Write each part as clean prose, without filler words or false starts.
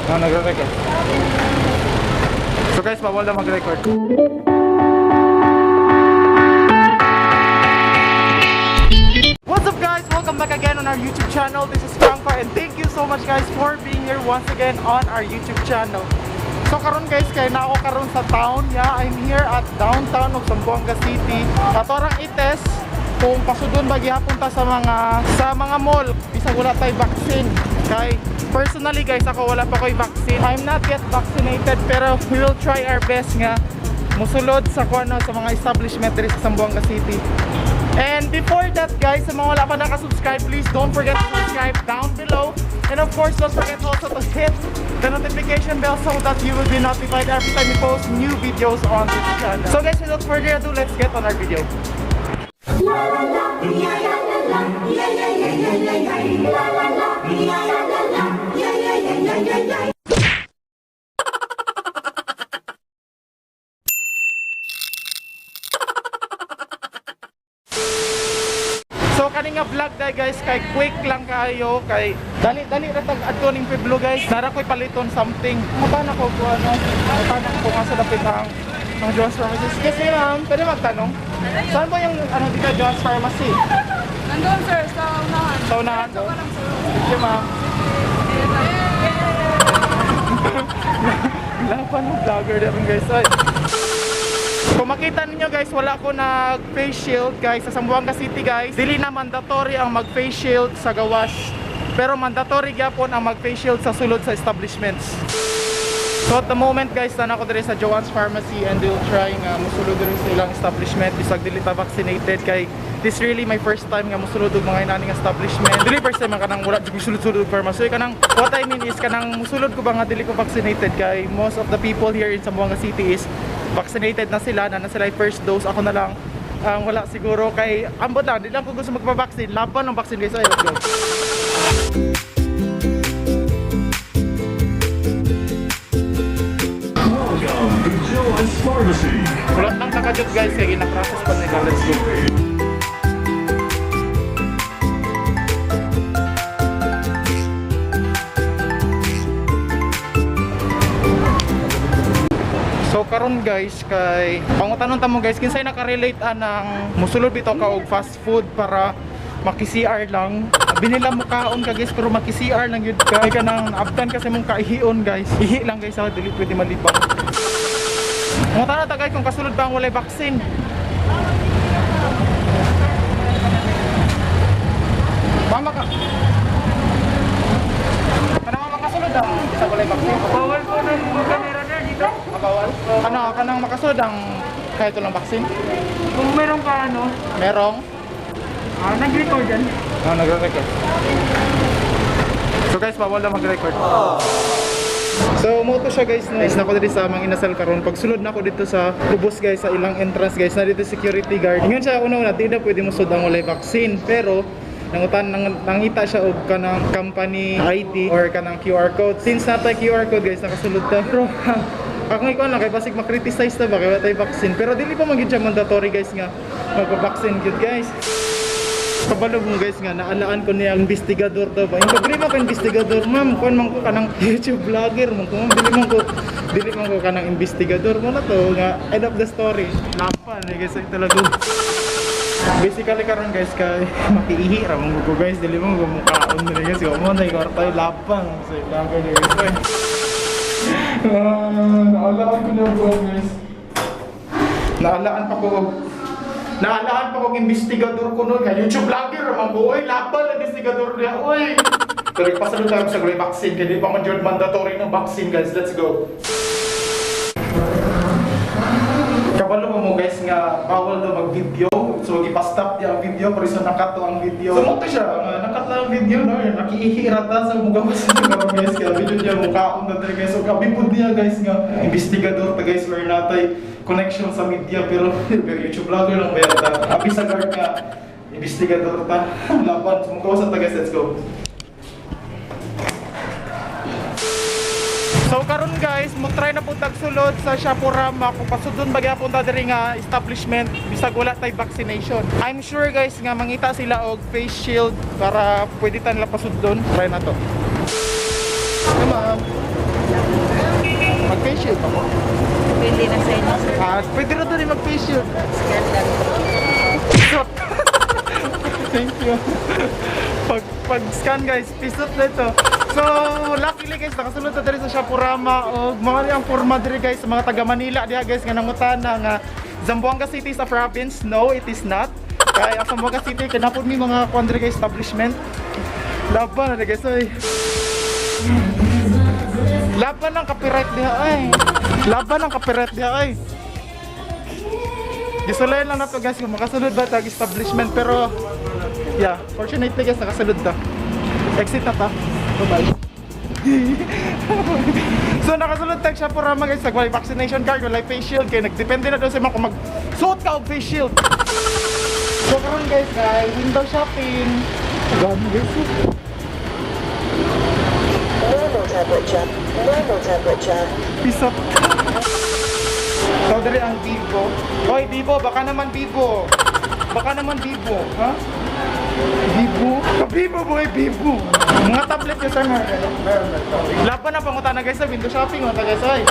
Ah, nagre-record. So guys, bawal na mag-record. What's up, guys? Welcome back again on our YouTube channel. This is Franco and thank you so much, guys, for being here once again on our YouTube channel. So karon, guys, kay na ako karon sa town. Yeah, I'm here at downtown of Zamboanga City. Ato rang i-test kung pasudon ba gihapon ta sa mga mall bisag wala tay vaccine. Kay personally, guys, ako wala pa ko'y vaccine. I'm not yet vaccinated, pero we will try our best nga musulod sa kuno sa mga establishment diri sa Zamboanga City. And before that, guys, sa mga wala pa nakasubscribe, please don't forget to subscribe down below. And of course, don't forget also to hit the notification bell so that you will be notified every time we post new videos on this channel. So guys, without further ado, let's get on our video. La la la, yeah yeah la la, yeah yeah yeah yeah yeah yeah. La la la, yeah la la la, yeah yeah yeah yeah yeah yeah. So kani nga vlog dai, guys, kay quick lang kayo kay dali dali ra tag adto ning Pueblo, guys. Nara ko'y paliton something. Mutan ako ko ano, mutan ako kung asa dapit ang John's Pharmacy. Excuse me, ma'am, pwede magtanong? Saan ba yung ano dito John's Pharmacy? Nandun, sir, sa unahan. Sa unahan Diretso ka lang, sir. Thank you, ma'am. Laban ng vlogger din, guys. Ay. Kung makita ninyo, guys, wala ko nag face shield, guys, sa Zamboanga City, guys. Dili na mandatory ang mag face shield sa gawas. Pero mandatory gyapon ang mag face shield sa sulod sa establishments. So at the moment, guys, na ako diri sa Joanne's Pharmacy and we'll try nga musulod diri sa ilang establishment bisag dili ta vaccinated kay this really my first time nga musulod og mga inaning establishment. Dili first time nga kanang wala jud musulod-sulod og pharmacy. Kanang what I mean is kanang musulod ko ba nga dili ko vaccinated kay most of the people here in Zamboanga City is vaccinated na sila, na sila yung first dose. Ako na lang ang wala siguro kay ambot lang, di lang ko gusto magpa-vaccine. Laban ng vaccine, guys. Ay, let's go. Welcome to Joan's Pharmacy. Wala nang nakajot, guys, kay gina-process pa nila. Let's go. So karon, guys, kay pangutanon ta mo, guys, kinsay nakarelate anang musulod bitaw ka og fast food para maki-CR lang. Binila mo kaon ka, guys, pero maki-CR lang yun ka. Kay kanang abtan kasi mong kaihion, guys. Ihi lang, guys ha, dili pwede malibang. Pangutana ta, guys, kung kasulod ba ang walay vaccine. Mama ka. Ano nga makasulod ang sa walay vaccine? Bawal po ng camera, sir, dito. Ah, bawal? Ano, kanang makasulod ang kahit walang vaccine? Kung meron ka, ano, Merong? nag-record yan. No, nagre-record. So guys, bawal na mag-record. So mo to siya, guys, no. Guys, nako diri sa Mang Inasal karon. Pagsulod nako dito sa ubos, guys, sa ilang entrance, guys, na dito security guard. Ingon siya una-una, di na pwede mo sud ang walay vaccine, pero nangutan nang, nangita siya og kanang company ID or kanang QR code. Since natay QR code, guys, nakasulod ta. Pero ako ikaw lang kay basig ma-criticize ta ba kay wala tay vaccine. Pero dili pa man gyud siya mandatory, guys, nga magpa-vaccine gyud, guys. Kabalo mo, guys, nga naalaan ko niya investigador daw ba. Yung pag ko investigador, ma'am, kuan man ko kanang YouTube vlogger man ko, ma'am, dili man ko kanang investigador mo na to nga end of the story. Lapan eh, guys, ay talaga. Basically karon, guys, kay makiihi ra man ko, guys, dili mo mukaon dili, guys, mo na tayo lapang sa vlogger dili, guys. Ay. Ah, naalaan ko na ko, guys. Naalaan pa ko investigador ko noon, kay YouTube vlogger man ko, oy, laban ang investigador niya, oy. Pero pasalud tayo sa gray vaccine, kaya di pa man jud mandatory ng vaccine, guys. Let's go. Kabalo mo, guys, nga bawal daw mag-video. So gipa-stop niya ang video pero so nakat to ang video. So mo to siya, nga nakat lang ang video no, nakiihi ra ta sa mugawas niya karon, guys, kaya video niya mukaon na diri, guys. So gabi pud niya, guys, nga investigador ta, guys, or natay connection sa media pero pero YouTube vlogger lang ba ta. Abi sa guard nga investigador ta. Laban, so mugawas ta, guys, let's go. So karon, guys, mo try na pud sulod sa Shoporama kung pasudon ba gyapon ta diri nga establishment bisag wala tay vaccination. I'm sure, guys, nga mangita sila og face shield para pwede ta nila pasudon. Try na to. Hey, ma'am. Mag-face shield ako. Pwede na sa inyo, sir. Ah, pwede na doon mag-face shield. Scan lang. Pisot. Thank you. Pag scan guys, pisot na ito. So, luckily guys, nakasulod na diri sa Shoporama og mga ni ang forma diri guys sa mga taga Manila diha guys nga nangutana nga Zamboanga City is a province. No, it is not. Kaya ang Zamboanga City kinapod mi mga kuan diri guys establishment. Laban na guys oy. Laban ang copyright diha ay. Laban ang copyright diha ay. Gisulayan lang nato guys kung makasunod ba tag establishment, pero yeah, fortunately guys nakasunod ta. Exit na ta. Bye bye. So nakasunod tag Shoporama guys, nag walay vaccination card, walay face shield kay nagdepende na daw sa mga kung magsuot ka og face shield. So karon guys, kay window shopping. Gamo guys. Normal temperature. Normal temperature. Pisot. So diri ang Vivo. Hoy Vivo, baka naman Vivo. Baka naman Vivo, ha? Vivo? Vivo boy, Vivo. Mga tablet yun sir. Laban na pangutana guys sa window shopping oh, ta guys ay.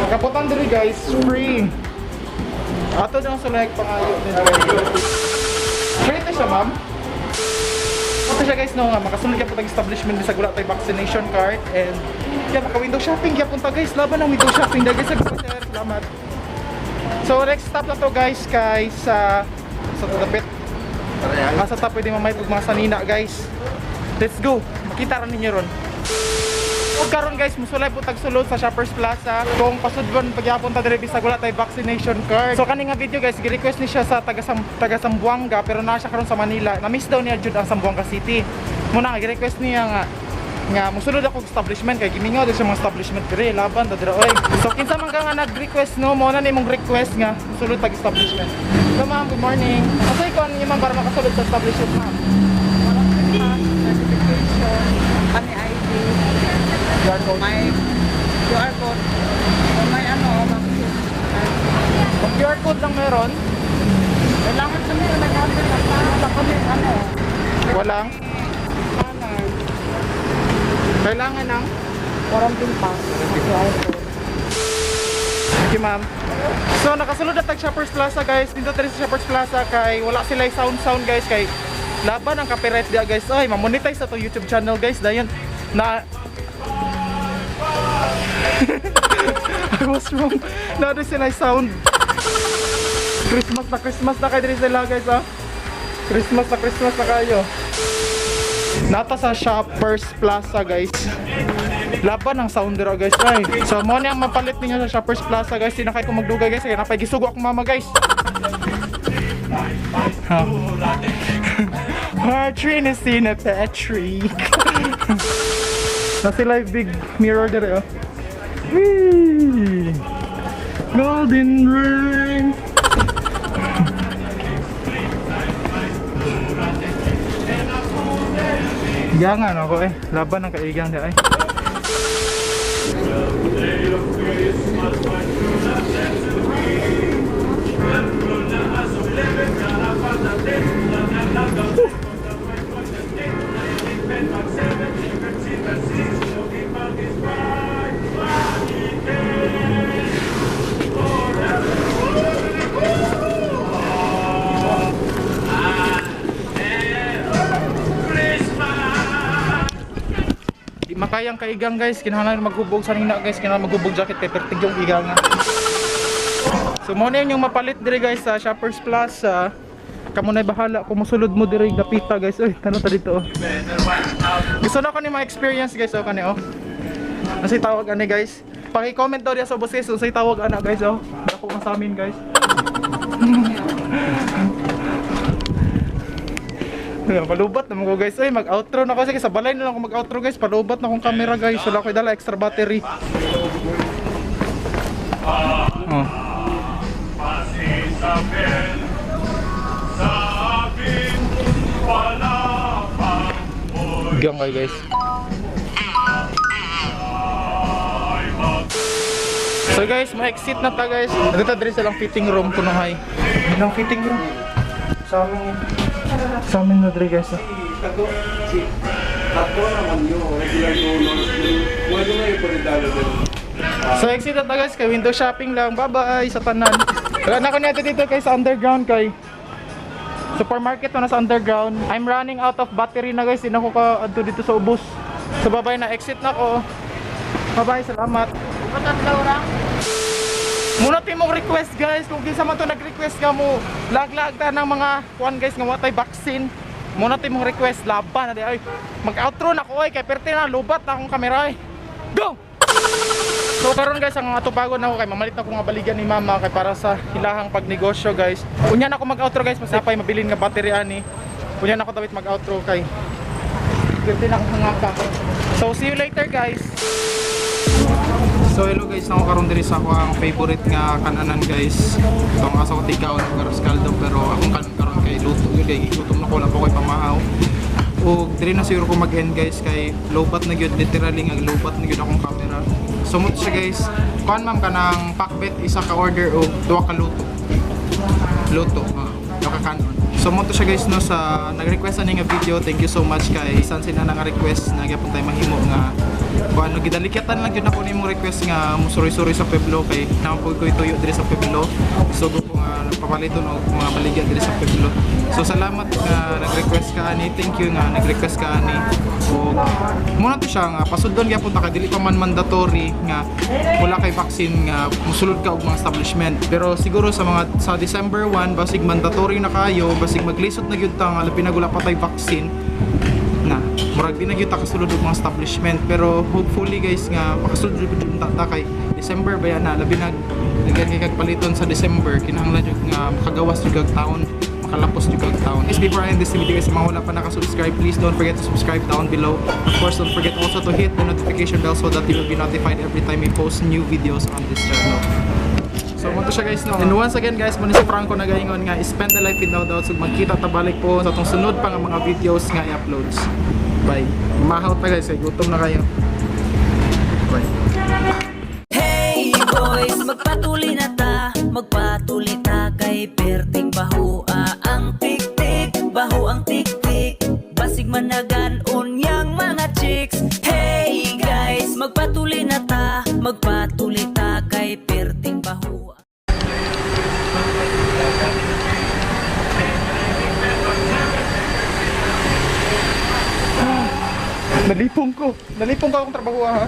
Kaputan diri guys, free. Ato na sa like pangayo ni Free to siya, ma'am. Ito siya guys no nga makasunod gyapon tag establishment bisag wala tay vaccination card and yeah, maka window shopping gyapon ta guys, laban ang window shopping dahil guys, sir, salamat. So next stop na to guys kay sa Tudapit. Asa ta pwede mamay pag mga sanina guys. Let's go. Makita ra ninyo ron. Ug karon guys, musulay po tag sulod sa Shoppers Plaza. Kung pasudlon pagyapon ta diri bisag wala tay vaccination card. So kani nga video guys, gi-request ni siya sa taga Zamboanga pero naa siya karon sa Manila. Na-miss daw niya jud ang Zamboanga City. Muna nga gi-request niya nga nga musulod ako og establishment kay gimingaw daw siya mga establishment diri laban ta diri oy. So kinsa man ka nga nag-request no, mo na nimong request nga musulod tag establishment. So ma'am, good morning. Asay ko ninyo ma'am para makasulod sa establishment ma'am? Certification, kami ID, QR code. may QR code, o may ano, vaccine. Kung QR code lang meron, Kailangan kami nag-handle na sa kami, ano, walang scanner, kailangan ng quarantine pass, QR code. Thank you, ma'am. So, nakasulod na tag Shoppers Plaza, guys. Dito tayo sa Shoppers Plaza kay wala sila sound sound, guys. Kay laban ang copyright diya, guys. Ay, mamonetize na to YouTube channel, guys. Dayon na I was wrong. Na doon sila sound. Christmas na kayo diri sila, guys, ah. Christmas na kayo. Nata sa Shoppers Plaza, guys. Laban ang sound dira guys ay. So mo ni ang mapalit ninyo sa Shoppers Plaza guys. Di na kay ko magdugay guys. Kaya napay gisugo akong mama guys. Ha. Martin is in a Patrick. Na sila yung big mirror dire oh. Whee! Golden ring. Gangan ako eh. Laban ang kaigang di ay. Di makayang kaigang guys, kinahanglan maghubog sa nina guys, kinahanglan maghubog jacket kay pertig yung igang nga. So mo na yun yung mapalit dire guys sa Shoppers Plaza. Kamo na bahala kung musulod mo dire dapita guys. Uy, tano ta dito. Oh. Gusto na ko ni ma-experience guys oh kani oh. Unsay tawag ani guys? Paki-comment daw diya sa ubos guys, unsay tawag ana guys oh. Dako man sa amin guys. Ayun, palubat naman ko guys. Ay, mag-outro na kasi sa balay na lang ako mag-outro guys. Palubat na akong camera guys. Wala ko dala extra battery. Oh. Gang kayo guys. So guys, ma-exit na ta guys. Dito diri sa lang fitting room kuno hay. Ilang fitting room. Sa amin na diri guys. Kato, si Kato naman yun, regular donors. Pwede na yung panidalo din. So exit na ta, guys, kay window shopping lang. Bye-bye sa tanan. Wala na ko nato dito kay sa underground kay supermarket na sa underground. I'm running out of battery na, guys. Di na ko ka adto dito sa ubos. So bye-bye na, exit na ko. Bye-bye, salamat. Muna ti mong request, guys, kung kinsa man to nag-request nga mo laglag ta ng mga kuan, guys, nga watay vaccine. Muna ti mong request laban na di ay. Mag-outro na ko ay kay perte na lubat na akong kamera ay. Go! So karon, guys, ang atubagon ako kay mamalit na ko nga baligyan ni mama kay para sa ilahang pagnegosyo, guys. Unya na ako mag-outro, guys, masapay mabilin nga battery ani. Unya na ako dawit mag-outro kay perte na akong hangaka. So see you later, guys. So hello guys, nako karon diri sa ako ang favorite nga kananan, guys. Itong asa ko tigkaon og arroz caldo, pero akong kanon karon kay luto gyud kay gutom na ko, wala pa ko'y pamahaw. Ug diri na siguro ko mag-end, guys, kay lowbat na gyud, literally nga lowbat na gyud akong camera. So mo siya, guys. Kuan ma'am, kanang pakbet isa ka order og duha ka luto. Luto, duha ka kanon. So mo to siya, guys, no, sa nag-request ani nga video. Thank you so much kay isan sila nga request na gyapon tayo mahimo nga kung ano gidalikyatan lang gyud nako nimong request nga musuroy-suroy sa pueblo kay naa pod ko'y tuyo diri sa pueblo. So ko nga papaliton og mga baligya diri sa pueblo. So salamat nga nag-request ka ani. Thank you nga nag-request ka ani. Og muna to siya nga pasudlon gyapon ta kay dili pa man mandatory nga wala kay vaccine nga musulod ka og mga establishment. Pero siguro sa mga sa December 1 basig mandatory na kayo, basig maglisod na gyud ta nga labi na wala pa tay vaccine na murag di na gyud ta kasulod og mga establishment. Pero hopefully, guys, nga makasulod jud jud ta ta kay December ba yan na, labi na nagyan kay kag paliton sa December, kinahanglan jud nga makagawas jud kag taon, makalapos jud kag taon. Guys, before I end this video, guys, sa mga wala pa naka-subscribe, please don't forget to subscribe down below. Of course, don't forget also to hit the notification bell so that you will be notified every time we post new videos on this channel. So mo to siya, guys, no. And once again, guys, mo ni si Franco nagaingon nga spend the life without doubts ug magkita ta balik po sa atong sunod pa nga mga videos nga i-uploads. Bye. Mahaw ta, guys, kay gutom na kayo. Bye. Hey boys, magpatuli na ta, magpatuli ta kay perting bahua ang tik-tik, baho ang tik-tik. Basig managan unyang mga chicks. Hey guys, magpatuli na ta, magpatuli ta kay perting bahua. Nalipong ko. Nalipong ko akong trabaho ha.